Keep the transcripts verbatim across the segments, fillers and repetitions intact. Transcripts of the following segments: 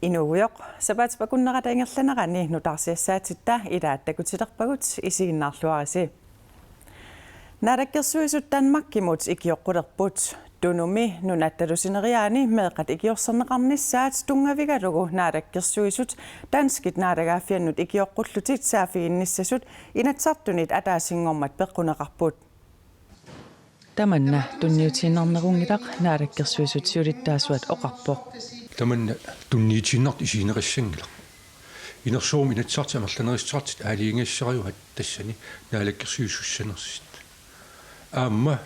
Inuugujoq, sapaatip akunnerata ingerlanerani nutaarsiassaatitta ilaat takutilerpagut, isiginnaarluarisi. Naalakkersuisut Danmarkimut ikioqqulerput. Tunumi nunattalu sineriaani meeqqat ikiorserneqarnissaat tunngavigalugu naalakkersuisut danskit naalagaaffiannut ikioqqullutit saaffiginnissasut Inatsisartunit ataasinngormat peqquneqarput. Tamanna tunniutiinnarnerunngilaq, naalakkersuisut siulittaasuat oqarpoq. Tamanna tunniutiinnartut isigineqassanngilaq. Inersuarmi Inatsisartut amerlanerussuteqartut aalajangigassarivaat tassani naalakkersuisussanersut. Aamma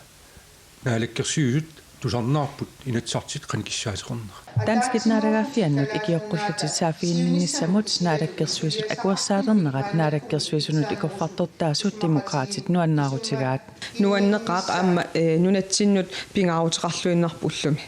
naalakkersuisut tusarnaarput Inatsisartut qanoq kissaateqarnerat. Danskit naalagaaffiannut ikioqqullutit saaffiginninnissamut naalakkersuisut akuersaalernerat naalakkersuisunut ikorfartortaasut Demokraatit nuannaarutigaat. Nuanneqaaq aamma, eh, nunatsinnut pingaaruteqarluinnarpoq ullumi.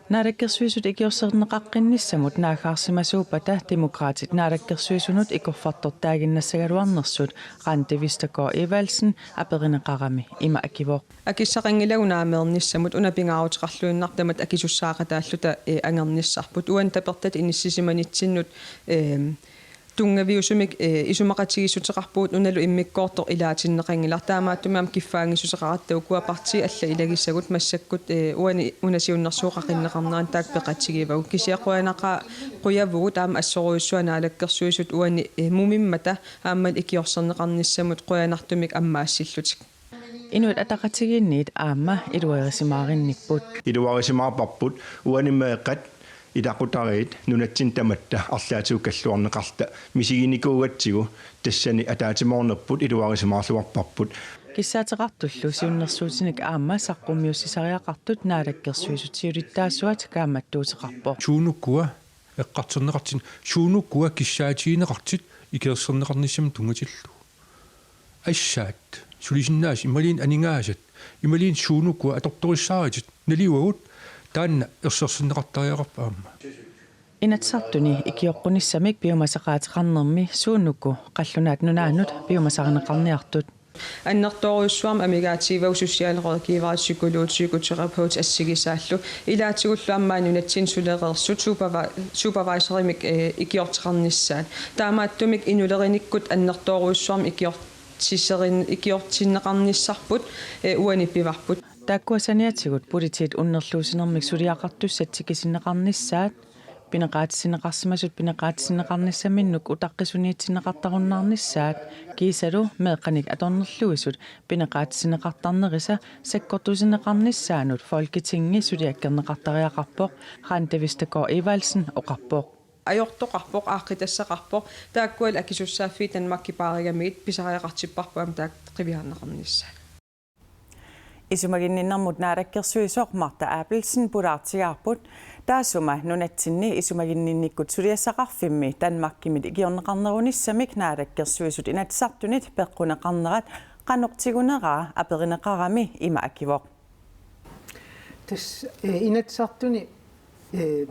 Naalakkersuisut ikiorserneqaqqinnissamut naaggaarsimasuuppata Demokraatit naalakkersuisunut ikorfartortaaginnassagaluarnersut Randi Vestergaard Evaldsen aperineqarami ima akivoq. Akissaqanngilagut naameernissamut, una pingaaruteqarluinnarpoq tamatta akisussaaqataalluta, eh, angernissarput. Uani tapertatut inissisimanitsinnut, eh, tunngaviusumik, eh, isumaqatigiissuteqarpugut, unalu immikkoortoq ilaatinneqanngilaq. Taamaattumik aamma kiffaanngissuseqaratta ukua partiit allat ilagisagut massakkut, eh, uani una siunnersuuteqaqinneqarnerani taakku peqatigivagut. Kisianni qujanaqaaq, qujavugut aamma assorujussuaq naalakkersuisut uani, eh, mumimmata aamma ikiorserneqarnissamut qujanartumik ammaassiillutik. Inuit Ataqatigiinniit aamma iluarisimaarinnipput. Iluarisimaarparput uani meeqqat ilaqutariit nunatsinni tamatta arlaatigut kalluarneqarluta misiginikuugatsigu, tassani ataatsimoornerput iluarisimaarluarparput. Kissaateqartullu siunnersuutinik aamma saqqummiussisariaqartut naalakkersuisut siulittaasuat kaammattuuteqarpoq. Suunukua eqqartorneqartut, suunukua kissaatigineqartut ikiorserneqarnissamut tunngatillugu. Assaat, sulisinnaasat, imaluunniit aningaasat, imaluunniit suunukua atortorissaaritit, naluagut, taanna ersersinneqartariaqarpoq aamma. Inatsisartuni ikioqqunissamik piumasaqaateqarnermi suunuku Qallunaat Nunaannut piumasarineqarniartut. Annertoorujussuarmik amigaatigivagut socialrådgiverit, psykologit, psykoterapeutit assigisaallu. Ilaatigullu aamma nunatsinni sulereersut supervi-, supervisorimik, eh, ikiorteqarnissaat. Taamaattumik inulerinikkut annertoorujussuarmik ikiortiserin-, ikiortinneqarnissarput, eh, uani pivarput. Taakkua saniatigut politiit unnerluussinermik suliaqartussat tikisinneqarnissaat, pineqaatissinneqarsimasut pineqaatissinneqarnissaminnut utaqqisuniitsinneqartarunnaarnissaat, kiisalu meeqqanik atornerluisut pineqaatissinneqartarnerisa sakkortusineqarnissaanut Folketingi suliakkerneqartariaqarpoq, Randi Vestergaard Evaldsen oqarpoq. Ajortoqarpoq, aaqqitassaqarpoq, taakkualu akisussaaffiit Danmarkip paarigamigit pisariaqartipparput aamma taakku qiviarneqarnissaat. Isumaginninnermut naalakkersuisoq Martha Abelsen pulaartigaarput, taassuma nunatsinni isumaginninnikkut suliassaqarfimmi Danmarkimit ikiorneqarnerunissamik naalakkersuisut Inatsisartunit peqquneqarnerat qanoq tiguneraa aperineqarami ima akivoq. Tassa, eh, Inatsisartuni, eh,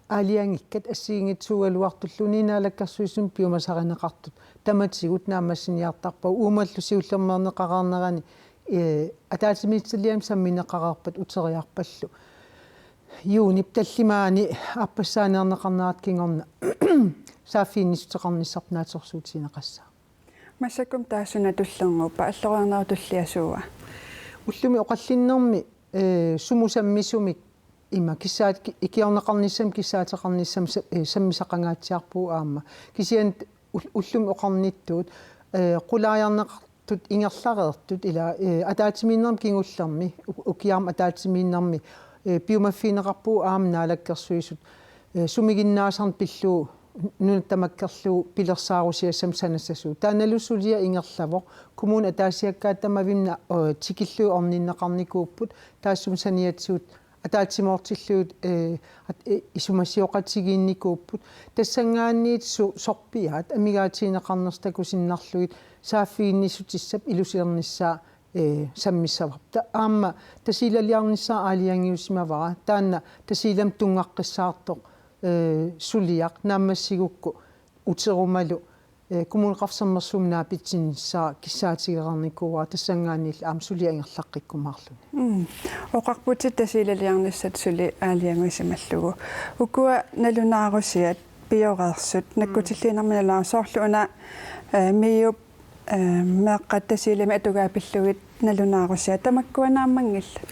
aalajangikkat assigiinngitsuugaluartulluunniit naalakkersuisuni piumasarineqartut tamatigut naammassiniartarpagut, uumallu siullermeerneqareernerani, eh, ataatsimiititaliami sammineqareerpat uteriarpallu juunip tallimaani aappassaaneerneqarnerata kingorna saaffiginnissuteqarnissarput naatsorsuutigineqassaaq. Massakkut taassuma tullinnguuppa, alloriarnerup tulliasuua. Ullumi oqallinnermi, eh, sumut sammisumik ima kissaat-, ki-, ikiorneqarnissamik kissaateqarnissamik sa-, eh, sammisaqangaatsiarpugut aamma. Kisianni ul-, ullumi oqarnittut, eh, qulaajarneqartut ingerlareertut ila, eh, ataatsimiinnermi kingullermi u-, ukiarmi ataatsimiinnermi, eh, piumaffigineqarpugut aamma naalakkersuisut, eh, sumiginnaasarneq pillugu nunat tamakkerlugu pilersaarusiassamik sanassasugut. Taannalu suliaq ingerlavoq. Kommunit ataasiakkaat tamavimmik, eh, tikillugit orninneqarnikuupput. Taassuma saniatigut ataatsimoortillugit, eh, at-, eh, isumasioqatigiinnikuupput. Tassanngaanniit su-, sorpiaat amigaatigineqarnersut takusinnarlugit saaffiginnissutissap ilusilernissaa, eh, sammissavarput. Ta-, aamma Tasiilaliarnissaa aalajangiusimavara. Taanna Tasiilamut tunngaqqissaartoq, eh, suliaq naammassigukku uterumalu eh, Kommuneqarfik Sermersuumi naapitsinissaq kissaatigereernikuuara tassanngaanniillu aamma suliaq ingerlaqqikkumaarluni. Mm. Oqarputit Tasiilaliarnissat suli aalajangiusimallugu. Ukua nalunaarusiat pioreersut, mm, nakkutilliinermi nalunaarut soorlu una, eh, MIO-p, eh, meeqqat Tasiilami atugaat pillugit nalunaarusiat tamakkua naammanngillat.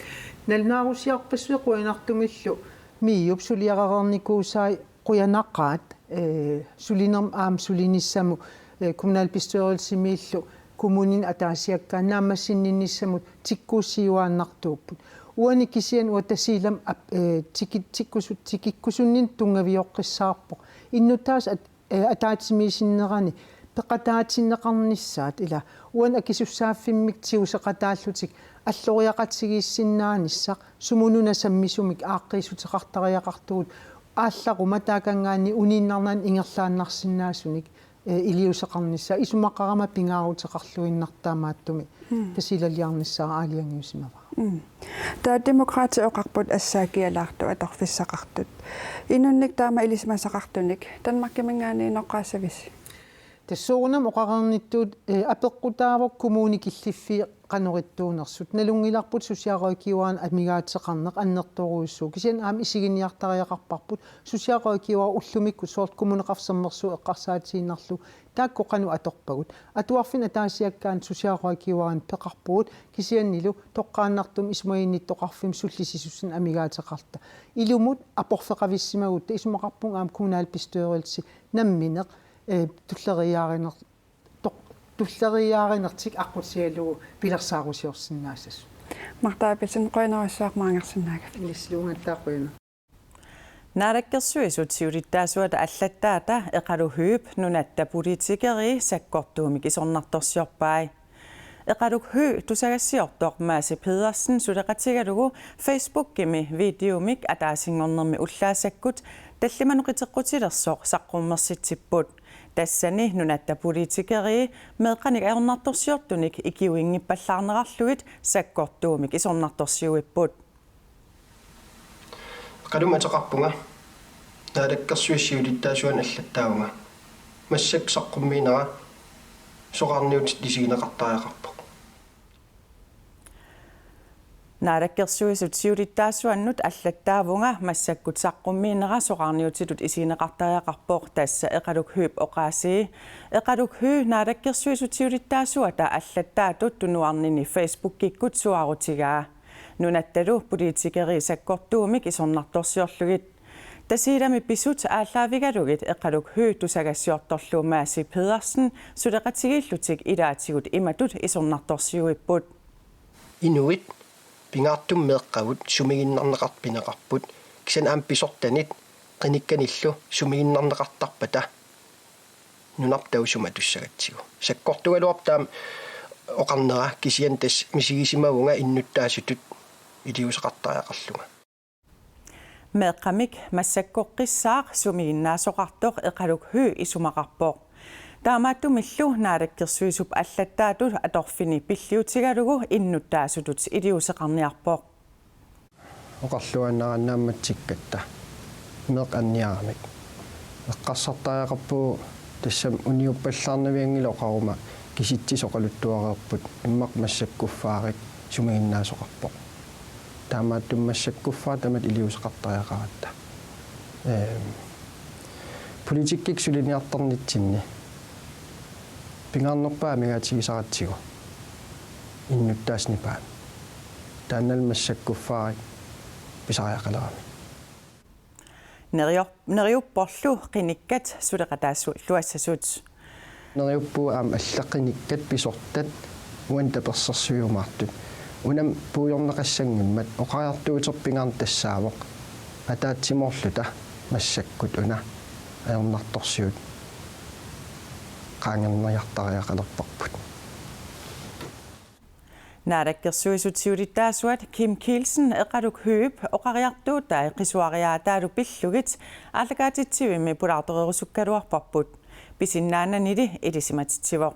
Nalunaarusiarpassuit qujanartumillu MIO-p suliarereernikuusai qujanaqaat, eh, sulinermut aamma sulinissamut, eh, kommunalbestyrelsimiillu kommunini ataasiakkaani naammassinninnissamut tikkuussiuaannartuupput. Uani kisianni uanga Tasiilami ap-, eh, tiki-, tikkusu-, tikikkusunninni tunngavioqqissaarpoq. Innuttaasut at-, eh, ataatsimiisinnerani peqataatinneqarnissaat ila uani akisussaaffimmik tiguseqataallutik alloriaqatigiissinnaanissaq sumut una sammisumik aaqqiissuteqartariaqartugut aallaruma taakanngaanniit uniinnarnani ingerlaannarsinnaasunik, eh, iliuuseqarnissaa isumaqarama pingaaruteqarluinnartoq taamaattumik. Mm. Tasiilaliarnissaa aalajangiusimavara. Mm. Taava Demokraatit oqarput assaakialaartut atorfissaqartut. Inunnik taama ilisimasaqartunik Danmarkiminngaanniit inoqqaassavisi? Tassa soorunami oqareernittut, eh, apeqqutaavoq kommunit killiffii qanorittuunersut. Nalunngilarput socialrådgiverinut amigaateqarneq annertoorujussuuvoq. Kisianni aamma isiginiartariaqarparput socialrådgiveri ullumikkut soorlu Kommuneqarfik Sermersuup eqqarsaatigiinnarlugu taakku qanoq atorpagut. Atuarfinni ataasiakkaani socialrådgiverinut peqarpugut kisiannilu toqqaannartumik isumaginnittoqarfimmut sullissisussat amigaateqarluta. Ilumut aporfeqavissimagutta isumaqarpunga aamma kommunalbestyrelse nammineq, eh, tulleriiaarineq-, toq-, tulleriiaarinertik aqqutigalugu pilersaarusiorsinnaassasoq. Martha Abelsen, qujanarsuaq maangersinnaagavit. Ilissi uungattaaq qujanaq. Naalakkersuisut siulittaasuata allattaata Eqaluk Høegh nunatta politikeri sakkortuumik isornartorsiorpai. Eqaluk Høegh tusagassiortoq Maasi Pedersen suleqatigalugu Facebookimi videomik ataasinngornermi ullaassakkut tallimanut qiteqqutilersoq saqqummersitsipput. Tassani nunatta politikeri meeqqanik ajornartorsiortunik ikiuinngippallaarnerarlugit sakkortuumik isornartorsiuipput. Eqalummi ateqarpunga, Naalakkersuisut siulittaasuanut allattaavunga. Massakkut saqqummiinera soraarniutitut isigineqartariaqarpoq. Naalakkersuisut siulittaasuannut allattaavunga, massakkut saqqummiinera soraarniutitut isigineqartariaqarpoq, tassa Eqaluk Høegh oqaasii. Eqaluk Høegh Naalakkersuisut siulittaasuata allattaatut tunuarnini Facebookikkut suaarutigaa. Nunattalu politikeri sakkortuumik isornartorsiorlugit. Tasiilami pisut aallaavigalugit Eqaluk Høegh tusagassiortorlu Maasi Pedersen suleqatigiillutik ilaatigut imatut isornartorsiuipput. Inuit pingaartumik meeqqavut sumiginnarneqartut pineqarput, kisianni aamma pisortanit qinikkanillu sumiginnarneqartarpata nunarput tavasumik atussagatsigu. Sakkortugaluarpoq taama oqarnera, kisianni tassa misigisimavunga innuttaasutut iliuuseqartariaqarlunga. Meeqqamik massakkoqqissaaq sumiginnaasoqartoq Eqaluk Høegh isumaqarpoq. Taamaattumillu Naalakkersuisup allattaatut atorfini pilliutigalugu innuttaasutut iliuuseqarniarpoq. Oqarluaannaraanni naammatsikkatta meeqqat anniaramik. Eqqarsartariaqarpugut tassami uniuppallaarnavianngilaq oqaruma kisitsisit oqaluttuareerput immaqa massakkuffaarput sumiginnaasoqarpoq. Taamaattumik massakkuffaat tamatta iliuuseqartariaqaratta. Ehm, politikkikkut suliniartarnitsinni pingaarnerpaaq amigaatigisaratsigu innuttaasut nipaat. Taannalu massakkuffaarput pisariaqalerami. Nerior-, neriupporlu qinikkat suleqataasulluassasut. Neriuppugut aamma allat qinikkat pisortat uani tapersersuiumaartut. Unami puigorneqassanngimmat oqariartuuterpingaarneq tassaavoq ataatsimoorluta massakkut una ajornartorsiut qaangerniartariaqalerparput. Naalakkersuisut siulittaasuat Kim Kielsen Eqaluk Høeghip oqariartuutai qisuariaataalu pillugit aallakaatitsivimmi pulaartorerusukkaluarparput, pisinnaananili ilisimatitsivoq.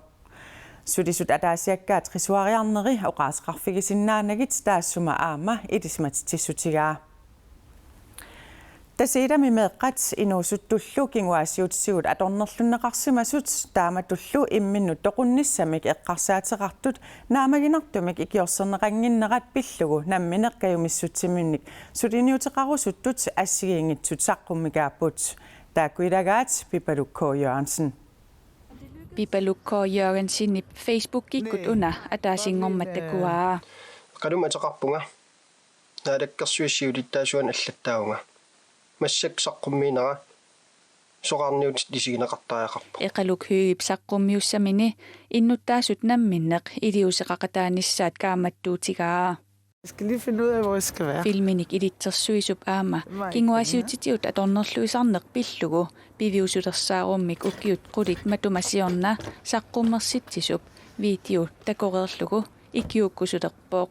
Sulisut ataasiakkaat qisuariarneri oqaaseqarfigisinnaanagit taassuma aamma ilisimatitsissutigaa. Tasiilami meeqqat inuusuttullu kinguaassiuutitigut atornerlunneqarsimasut taamatullu imminnut toqunnissamik eqqarsaateqartut naammaginartumik ikiorserneqannginnerat pillugu nammineq kajumissutsiminnik suliniuteqarusuttut assigiinngitsut saqqummikaapput. Taakku ilagaat Pipaluk K. Jørgensen. Pipaluk K. Jørgensenip Facebookikkut una ataasinngormat takuaa. Qanummi ateqarpunga. Naalakkersuisut siulittaasuanni allattaavunga. Massakkut saqqummiinera soraarniutit isigineqartariaqarpoq. Eqaluk Høeghip saqqummiussamini innuttaasut namminneq iliuuseqaqataanissaat kaammattuutigaa. Jeg skal lige finde ud af, hvor jeg skal være. Filminik ilitsersuisup aamma kinguaassiuutitigut atornerluisarneq pillugu piviusulersaarummik ukiut qulit matuma siorna saqqummersitsisup video takoreerlugu ikiuukkusulerpoq.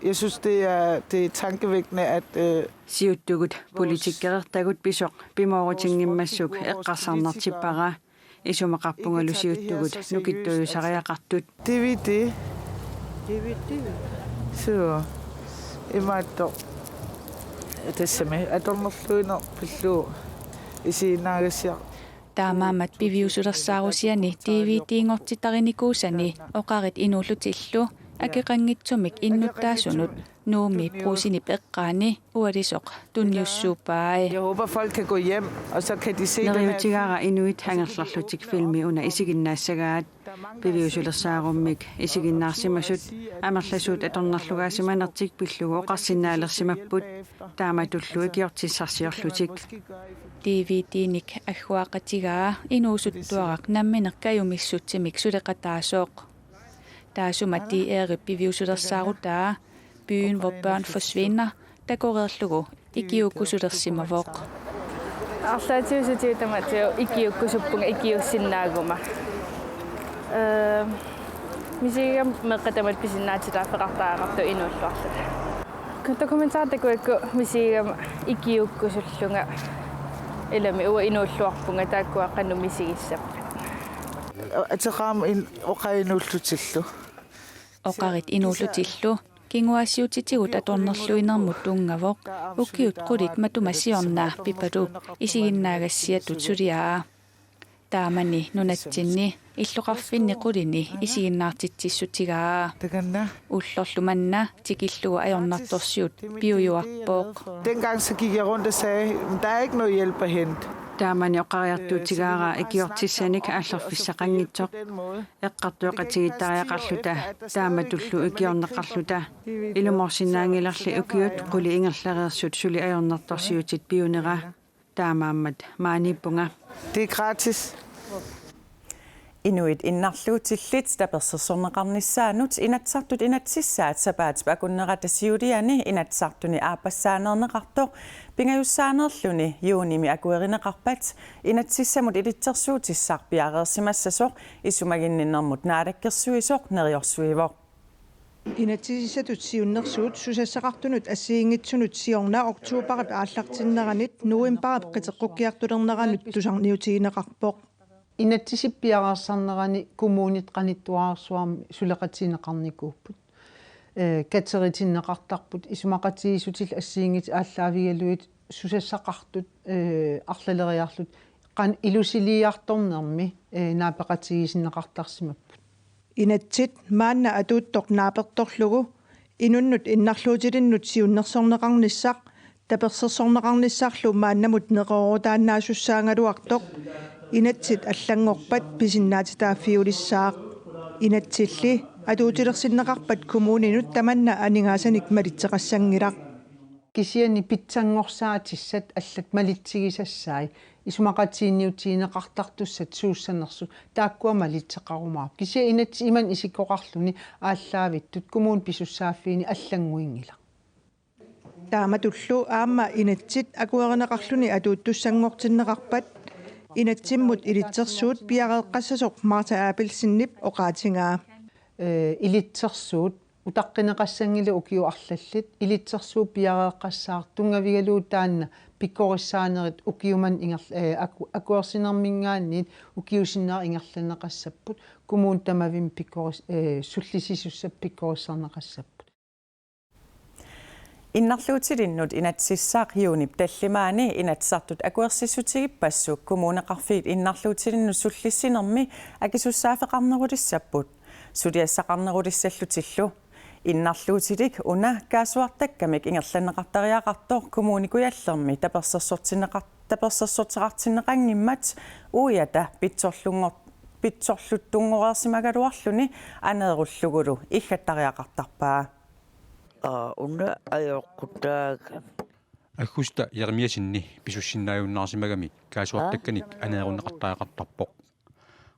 Jeg synes, det er, det er tankevækkende, at, øh, Siuttugut politikereertagut pisoq pimoorutinngimmassuk eqqarsarnartippara. Isumaqarpungalu siuttugut nukittuujusariaqartut. D V D. Suu. Imaattoq. Tassami atornerluineq pillugu isiginnaagassiaq. Taamaammat piviusulersaarusiani D V D-nngortitarinikuusani oqarit inuullutillu akeqanngitsumik innuttaasunut Nuummi Brugsenip eqqaani ualisoq tunniussuuppai. Jeg håber, folk kan gå hjem, og så kan de se den her film. Neriuutigaara inuit angerlarlutik filmi una isiginnaassagaat. Piviusulersaarummik isiginnaarsimasut amerlasuut atornerlugaasimanertik pillugu oqarsinnaalersimapput, taamatullu ikiortissarsiorlutik. D V D-nik agguaqatigaa inuusuttuaraq nammineq kajumissutsimik suleqataasoq. Taassuma D R-ip piviusulersaarutaa Byen, hvor børn forsvinder takoreerlugu ikiuukkusulersimavoq. Arlaatigut tamatsigu ikiuukkusuppunga ikiuussinnaaguma. Ee, misigigama meeqqat tamatta pisinnaatitaaffeqartariaqartut inuulluarluta. Dokumentarip takuakku misigigama ikiuukkusullunga ilami uanga inuulluarpunga taakkua qanoq misigissappat. Ateqarama in-, oqarit inuullutillu. Oqarit inuullutillu kinguaassiuutitigut atornerluinermut tunngavoq ukiut qulit matuma siorna Pipaluk isiginnaagassiatut suliaa. Taamani nunatsinni illoqarfinni qulini isiginnaartitsissutigaa. Takanna. Ullorlu manna tikillugu ajornartorsiut piujuarpoq. Dengang så gik jeg rundt og sagde, "Men der er ikke noget hjælp at hente." Taamani oqariartuutigaara ikiortissanik aallerfissaqanngitsoq. Eqqartueqatigiittariaqarluta, taamatullu ikiorneqarluta. Ilumoorsinnaanngilarli ukiut qulit ingerlareersut suli ajornartorsiutit piunera. Taamaammat maaniippunga. Det er gratis. Inuit innarluutillit tapersersorneqarnissaannut Inatsisartut inatsissaat sapaatip akunnerata siuliani Inatsisartuni aappassaaneerneqartoq pingajussaaneerluni juunimi akuerineqarpat inatsisissamut ilitsersuutissaq piareersimassasoq isumaginninnermut naalakkersuisoq neriorsuivoq. Inatsisissatut siunnersuut susassaqartunut assigiinngitsunut siorna oktoberip aallartinneranit novemberip qiteqqukkiartulerneranut tusarniutigineqarpoq. Inatsisip piareersarnerani kommunit qanittuararsuarmi suleqatigineqarnikuupput. Ee, kateritinneqartarput isumaqatigiissutillu assigiinngitsut aallaavigalugit susassaqartut, ee, arlaleriarlutik qanoq ilusiliiartornermi, ee, naapeqatigiissinneqartarsimapput. Inatsit maanna atuuttoq naapertorlugu inunnut innarluutilinnut siunnersorneqarnissaq tapersersorneqarnissarlu maannamut neqeroorutaannaasussaagaluartoq inatsit allanngorpat pisinnaatitaaffiulissaaq. Inatsilli atuutilersinneqarpat kommuninut tamanna aningaasanik malitseqassanngilaq. Kisianni pitsanngorsaassat allat malitsigisassai isumaqatiginniutigineqartartussat suussanersut taakkua malitseqarumaarput. Kisianni inatsit imannak isikkoqarluni aallaavittut kommunip pisussaaffiini allannguinngilaq. Taamatullu aamma inatsit akuerineqarluni atuuttussanngortinneqarpat inatsimmut ilitsersuut piareeqqassasoq Martha Abelsenip oqaatigaa. Ee, ilitsersuut utaqqineqassanngilaq ukiut arlallit, ilitsersuut piareeqqassaaq tunngavigalugu taanna pikkorissaanerit ukiut manna inger-, ee, aku-, akuersinerminngaanniit ukiut sinnera ingerlanneqassapput, kommunit tamavimmik pikkoris-, ee, sullissisussat pikkorissarneqassapput. Innarluutilinnut inatsisissaq juunip tallimaani Inatsisartut akuersissutigippassuit kommuneqarfiit innarluutilinnut sullissinermi akisussaaffeqarnerulissapput suliassaqarnerulissallutillu. Innarluutilik una kaassuartakkamik ingerlanneqartariaqartoq Kommune Kujallermi tapersersortinneqar-, tapersersorteqartinneqanngimmat uiata pitsorlunngor-, pitsorluttunngoreersimagaluarluni aneerullugulu iggattariaqartarpaa. Aa, una ajoqqutaa. Aggusta Jeremiassenip pisussinnaajunnaarsimagami kaassuartakkanik aneerunneqartariaqartarpoq.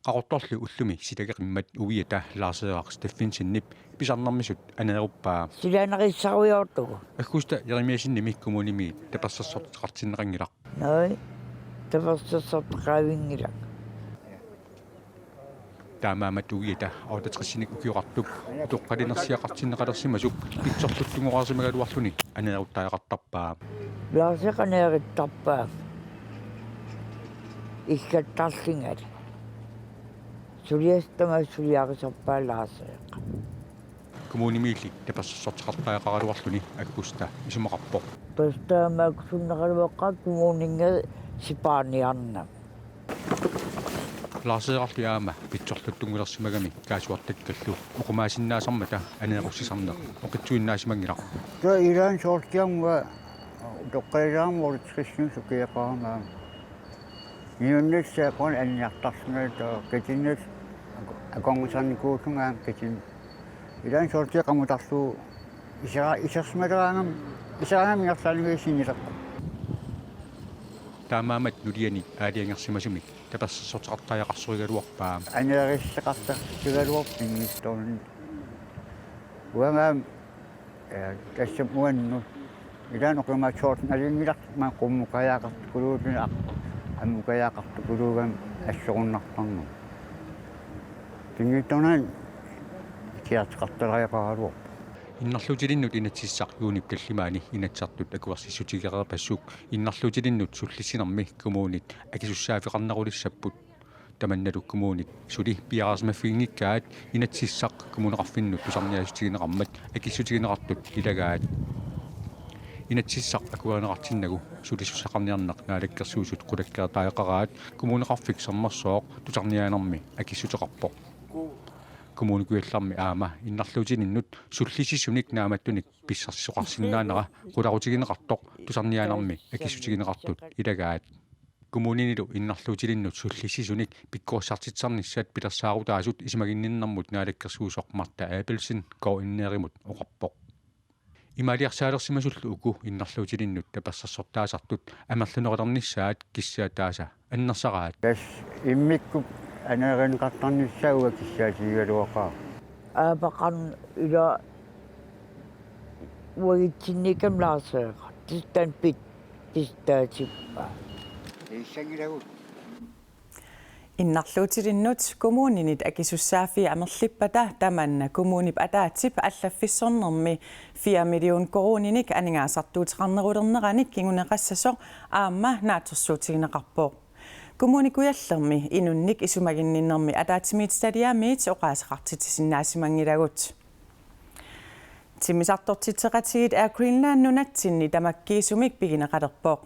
Qaqortorli ullumi silageqimmat uiata Lars-Erik Steffensenip pisarnermisut aneeruppaa. Silanerissarujoortugut. Aggusta Jeremiassenimit kommunimi tapersersorteqartinneqanngilaq. Naa, tapersersorteqavinngilaq. Taamaammat uiata otteogtresinik ukioqartup utoqqalinersiaqartinneqalersimasuk pitsorluttunngoreersimagaluarluni aneeruttariaqartarpaa. Lars-Erik aneerittarpaa. Iggattarlungali. Suliassaq tamaat suliarisarpaa Lars-Erik. Kommunimiilli tapersersorteqartariaqaraluarluni Aggusta isumaqarpoq. Tassa taamaakkusunneraluaqaaq kommuninngeri sipaarniarnami. Lars-Eriklli aamma pitsorluttunngulersimagami kaassuartakkallu oqimaasinnaasarmata aneerussisarneq oqitsuinnaasimanngilaq. Taava ilaanni soorlu kingorna utoqqalilaarama otteogtresinik ukioqarama. Niunnissaq akornanniartarlunga taava kitinnut akornusernikuullunga kitin. Ilaanni soorlu qamutarlugu isera-, isersimaleraangama, iseraangama ingerlaannaq sinnilerpoq. Taamaammat nuliani aalajangersimasumik tapersersorteqartariaqarsorigaluarpaa. Aneerussuteqartartigaluarpoq pinngitsoorani. Uanga, ee, tassami uannut. Ilaanni oqimaatsoortinnavianngilaq maani qummukajaqartukuluulluni aq-, ammukajaqartukuluugami assorunnartarneq. Pinngitsoorani ikiorteqartariaqaraluarpoq. Innarluutilinnut inatsisissaq juunip tallimaani Inatsisartut akuersissutigereerpassuk innarluutilinnut sullissinermi kommunit akisussaaffeqarnerulissapput. Tamannalu kommunit suli piareersimaffiginngikkaat inatsisissaq kommuneqarfinnut tusarniaassutigineqarmat akissutigineqartut ilagaat. Inatsisissaq akuerineqartinnagu sulisussaqarniarneq Naalakkersuisut qulakkeertariaqaraat Kommuneqarfik Sermersooq tusarniaanermi akissuteqarpoq. Kommune Kujallermi aamma innarluutilinnut sullissisunik naammattunik pissarsisoqarsinnaanera qularutigineqartoq tusarniaanermi akissutigineqartut ilagaat. Kommuninilu innarluutilinnut sullissisunik pikkorissartitsisarnissat pilersaarutaasut isumaginninnermut naalakkersuisoq Martha Abelsen K N R-imut oqarpoq. Imaaliarsaalersimasullu uku innarluutilinnut tapersersortaasartut amerlanerulernissaat kissaataasa annersaraat. Tassa immikkut aneerineqartarnissaat uanga kissaatigigaluaqaara. Aapaqarn ila uagutsinniikkamik Lars-Erik. Tistan pit. Tistaatippaa. Issangilagut. Innarluutilinnut kommuninit akisussaaffii amerlippata tamanna kommunip ataatsip allaffissornermi fire million koruuninik aningaasartuuteqarnerulerneranik kinguneqassasoq aamma naatsorsuutigineqarpoq. Kommune Kujallermi inunnik isumaginninnermi ataatsimiititaliamiit oqaaseqartitsisinnaasimanngilagut. Timmisartortitseqatigiit Air Greenland nunatsinni tamakkiisumik pigineqalerpoq.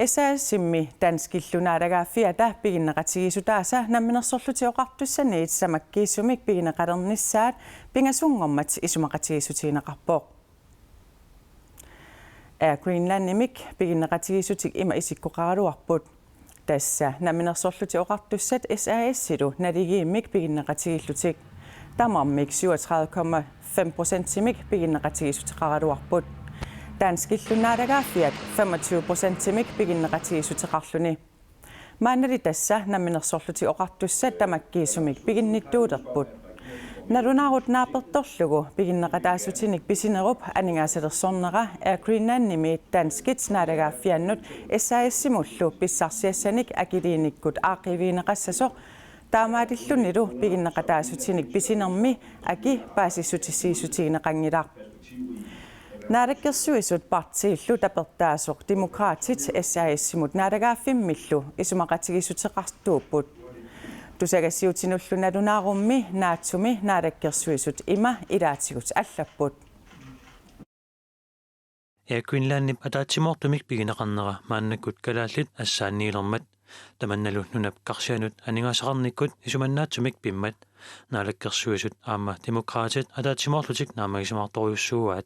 S A S-imi danskillu naalagaaffiata piginneqatigiissutaasa Namminersorlutik Oqartussaniit tamakkiisumik pigineqalernissaat pingasunngormat isumaqatigiissutigineqarpoq. Air Greenlandimik piginneqatigiissutik ima isikkoqaraluarput. Tassa Namminersorlutik Oqartussat S A S-ilu naligiimmik piginneqatigiillutik. Tamarmik syvogtredive komma fem procentimik piginneqatigiissuteqaraluarput. Danskillu naalagaaffiat femogtyve procentimik piginneqatigiissuteqarluni. Maannali tassa Namminersorlutik Oqartussat tamakkiisumik piginnittuulerput. Nalunaarut naapertorlugu piginneqataassutsinik pisinerup aningaasalersornera Air Greenlandimi danskit naalagaaffiannut S A S-imullu pissarsiassanik akiliinikkut aaqqiivigineqassasoq taamaalillunilu piginneqataassutsinik pisinermi aki paasissutissiissutigineqanngilaq. Naalakkersuisut partiillu tapertaasoq Demokraatit S A S-imut naalagaaffimmillu isumaqatigiissuteqartuupput. Tusagassiuutinullu nalunaarummi naatsumi naalakkersuisut ima ilaatigut allapput. Air Greenlandip ataatsimoortumik pigineqarnera maannakkut kalaallit assaanniilermat. Tamannalu nunap karsianut aningaasaqarnikkut isumannaatsumik pimmat Naalakkersuisut aamma Demokraatit ataatsimoorlutik naammagisimaartorujussuuaat.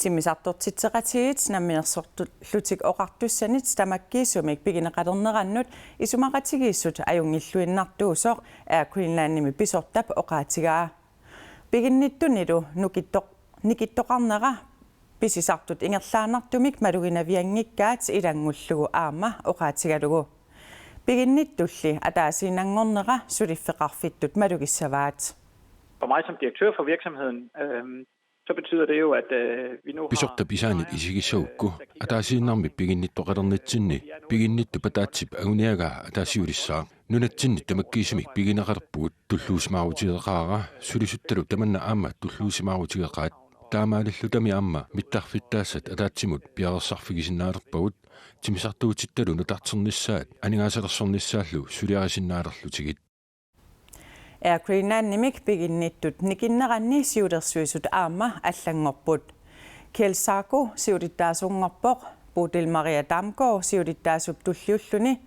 Timmisartortitseqatigiit Namminersorlutik Oqartussanit tamakkiisumik pigineqalernerannut isumaqatigiissut ajunngilluinnartuusoq Air Greenlandimi pisortap oqaatigaa. Piginnittunilu nukittoq-, nikittoqarnera pisisartut ingerlaannartumik maluginavianngikkaat ilanngullugu aamma oqaatigalugu. Piginnittulli ataasiinnanngornera suliffeqarfittut malugissavaat. For mig som direktør for virksomheden, øhm, så betyder det jo, at øh, vi nu har... Pisortap isaanit isigissagukku, ataasiinnarmik piginnittoqalernitsinni piginnittup ataatsip anguniagaa ataasiulissaaq. Nunatsinni tamakkiisumik pigineqalerpugut, tulluusimaarutigeqaara, sulisuttalu tamanna aamma tulluusimaarutigeqaat. Taamaalillutami aamma mittarfittaassat ataatsimut piareersarfigisinnaalerpagut, timmisartuutittalu nutarternissaat aningaasalersornissaallu suliarisinnaalerlutigit. Air Greenlandimik piginnittut nikinneranni siulersuisut aamma allanngorput. Kjeld Sarko siulittaasunngorpoq, Bodil Maria Damgaard siulittaasup tulliulluni.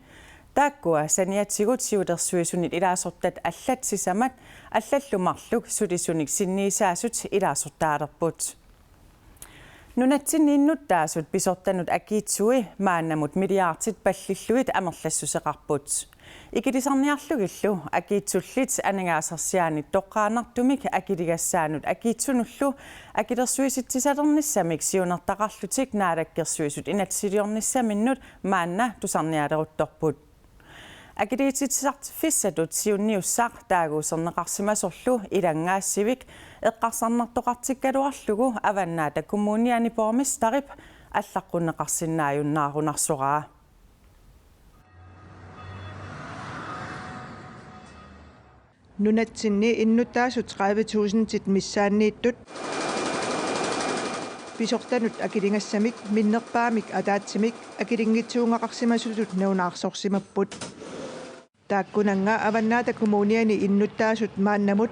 Taakkua saniatigut siulersuisunit ilaasortat allat sisamat allallu marluk sulisunik sinniisaasut ilaasortaalerput. Nunatsinni innuttaasut pisortanut akiitsui maannamut milliardit pallillugit amerlassuseqarput. Ikilisarniarlugillu akiitsullit aningaasarsiaanit toqqaannartumik akiligassaannut akiitsunullu akilersuisitsisalernissamik siunertaqarlutik Naalakkersuisut inatsisiliornissaminnut maanna tusarnialeruttorput. Akiliisitsisartiffissatut siunniussaq taaguuserneqarsimasorlu ilanngaassivik eqqarsarnartoqartikkaluarlugu Avannaata Kommuniani borgmesterip allaqqunneqarsinnaajunnaarunarsoraa. Nunatsinni innuttaasut tredive tusindit missaanniittut pisortanut akiligassamik minnerpaamik ataatsimik akilinngitsuunngaqarsimasutut nalunaarsorsimapput. Taakkunannga Avannaata Kommuniani innuttaasut maannamut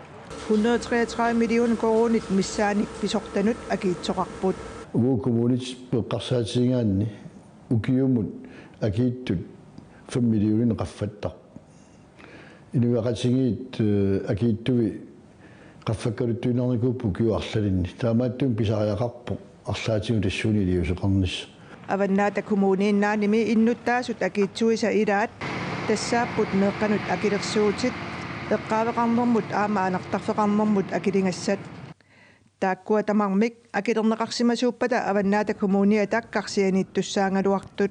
hundrede treogtredive millioner koruunit missaanik pisortanut akiitsoqarput. Uagut kommunit eqqarsaatigigaanni ukiumut akiittut fem millionit qaffattarput. Inuiaqatigiit akiittui qaffakkaluttuinnarnikuupput ukiut arlalinni. Taamaattumik pisariaqarpoq arlaatigut tassuuna iliuuseqarnissaq. Avannaata Kommuniinnaanimi innuttaasut akiitsuisa ilaat tassaapput meeqqanut akilersuutit, eqqaaveqarnermut aamma anartarfeqarnermut akiligassat. Taakkua tamarmik akilerneqarsimasuuppata Avannaata Kommuniata karsianiittussaagaluartut.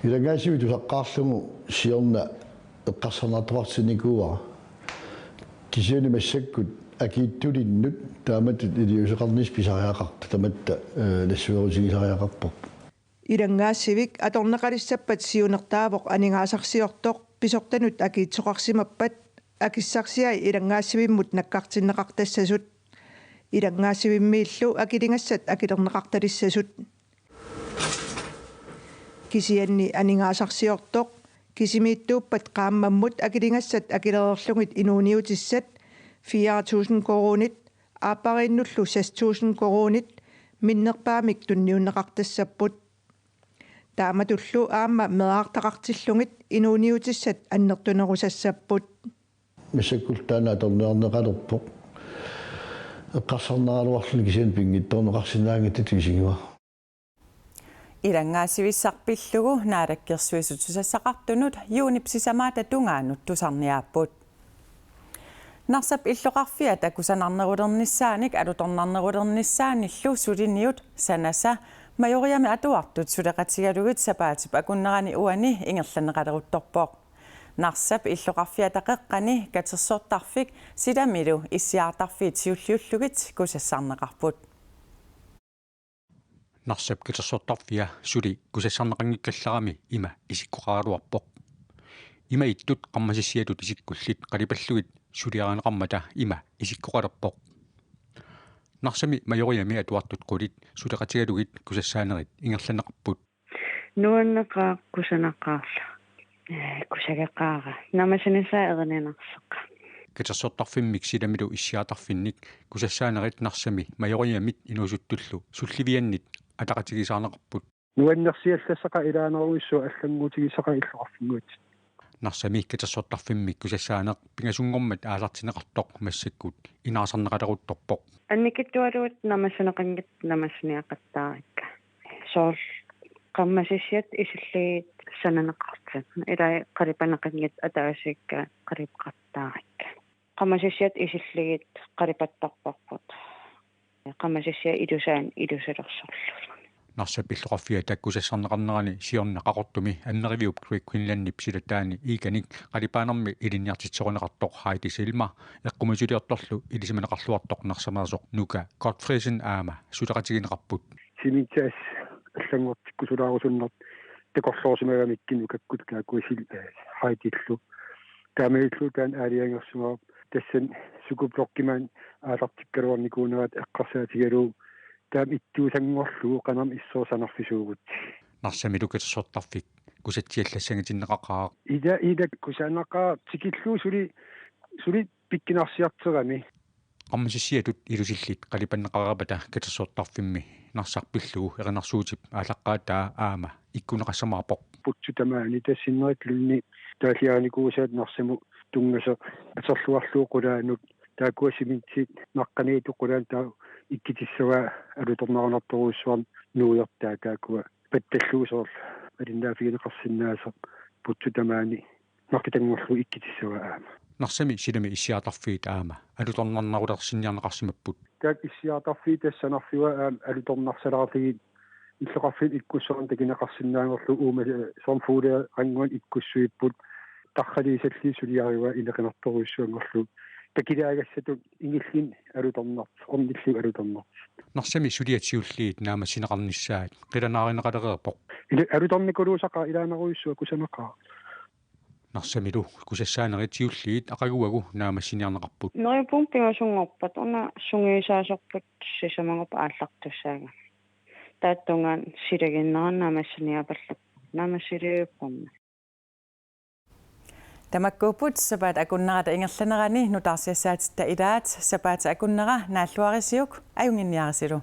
Ilanngaasivik tusaqqaarlugu siorna eqqarsarnartoqartinnikuuara. Kisianni massakkut akiitsulinnut taamatut iliuuseqarnissaq pisariaqartoq tamatta nassuerutigisariaqarparput. Ilanngaasivik atorneqalissappat siunertaavoq aningaasarsiortoq pisortanut akiitsoqarsimappat akissarsiai ilanngaasivimmut nakkartinneqartassasut. Ilanngaasivimmiillu akiligassat akilerneqartalissasut. Kisianni aningaasarsiortoq kisimiittuuppat qaammammut akiligassat akilereerlugit inuuniutissat fire tusind koruunit aappariinnullu seks tusind koruunit minnerpaamik tunniunneqartassapput. Taamatullu aamma meerartaqartillugit inuuniutissat annertunerusassapput. Massakkut taanna atorniarneqalerpoq. Eqqarsarnaraluarluni kisianni pinngitsoorneqarsinnaanngitsutut isigivagut. Ilanngaasivissaq pillugu Naalakkersuisut susassaqartunut juunip sisamaata tungaanut tusarniaapput. Narsap illoqarfiata kusanarnerulernissaanik alutornarnerulernissaanillu suliniut Sanasa Majoriami atuartut suleqatigalugit sapaatip akunnerani uani ingerlanneqaleruttorpoq. Narsap illoqarfiata qeqqani katersortarfik silamilu issiaartarfiit siulliullugit kusassarneqarput. Narsap katersortarfia suli kusassarneqanngikkallarami ima isikkoqaraluarpoq. Ima ittut qarmasissiatut isikkullit qalipallugit suliarineqarmata ima isikkoqalerpoq. Narsami Majoriami atuartut qulit suleqatigalugit kusassaanerit ingerlanneqarput. Nuanneqaaq, kusanaqaarlu. Ee, kusageqaara. Namasinissaa erininarseqaaq. Katersortarfimmik silamilu issiatarfinnik kusassaanerit Narsami Majoriamit inuusuttullu sulliviannit ataqatigiissaarneqarput. Nuannersiallassaqaaq ilaanerujussuaq allannguutigisaqaaq illoqarfinnguit. Narsami katersortarfimmik kusassaaneq pingasunngormat aallartinneqartoq massakkut inaasarneqaleruttorpoq. Annikitsualuit naammassineqanngitsut naammassiniaqattaarikka. Soorlu qarmasissiat isillugit sananeqartut. Ilai qalipaneqanngitsut ataasiakkaat qalipeqattaarikka. Qarmasissiat isillugit qalipattarparput. Qarmasissiat ilusaannik ilusilersorlugit. Narsap illoqarfiata kusassarneqarnerani siorna Qaqortumi Ammeriviup Great Greenlandip silataani Iganik qalipaanermi ilinniartitsisorineqartoq Heidi Selmer eqqumiitsuliortorlu ilisimaneqarluartoq Narsameersoq Nuka Gottfriedsen aamma suleqatigineqarput. Simintias allanngortikkusulaarusunnartoq takorloorsimagamikkit Nukakkut taakku sil-, eh, Heidillu. Taamaalillugu taanna aalajangersimavoq tassani sukublokkimaani aallartikkaluarnikuunerat eqqarsaatigalugu taama ittuusanngorlugu qanormi issoorsuaq sanarfisuugut. Narsamilu katersortarfik kusatsiallassangatinneqaqaaq. Ila, ila kusanaqaaq tikillugu suli, suli pikkunarsiartorami. Qarmasissiatut ilusillit qalipanneqareerpata katersortarfimmi Narsaq pillugu erinarsuutip aallaqqaataa aamma ikkunneqassamaarpoq. Putsut tamaani tassa sinneriluunniit taalliarinikuusaat Narsamut tunngasoq atorluarlugu qulaanut taakkua simintit naqqaniittut qulaanut taava ikkutissavaa alutornarunartorujussuarmik nuiortaa taakkua pattallugu soorlu alinnaaffigineqarsinnaasoq putsut tamaani naqqutanngorlugu ikkutissavaa aamma. Narsami silami issiatarfiit aamma alutornarnarulersinniarneqarsimapput. Taakku issiatarfiit tassa sanarfigaat aamma alutornarsalaarlugit illoqarfiup ikkussuarnut takuneqarsinnaanngorlugu uuma, eh, soorlu fugleliaq qanguan ikkussuipput tarraliissalli suliarivaa inequnartorujussuanngorlugu takulaagassatut ingillinnik alutornartoq, ornillugu alutornartoq. Narsami suliat siulliit naammassineqarnissaat qilanaarineqalereerpoq. Ila alutornikuulusaqaaq ilaanerujussuaq kusanaqaaq. Narsamilu kusassaanerit siulliit aqaguagu naammassiniarneqarput. Neriuppunga pingasunngorpat una sungiusaasorput sisamanngorpat aallartussaagami. Taava tungaanut silaginnerani naammassiniaapallappunga. Naammassiliviuppunga. Tamakkuupput sapaatip akunnerata ingerlanerani nutaarsiassaatitta ilaat, sapaatip akunnera naalluarisiuk, ajunnginniarisilu.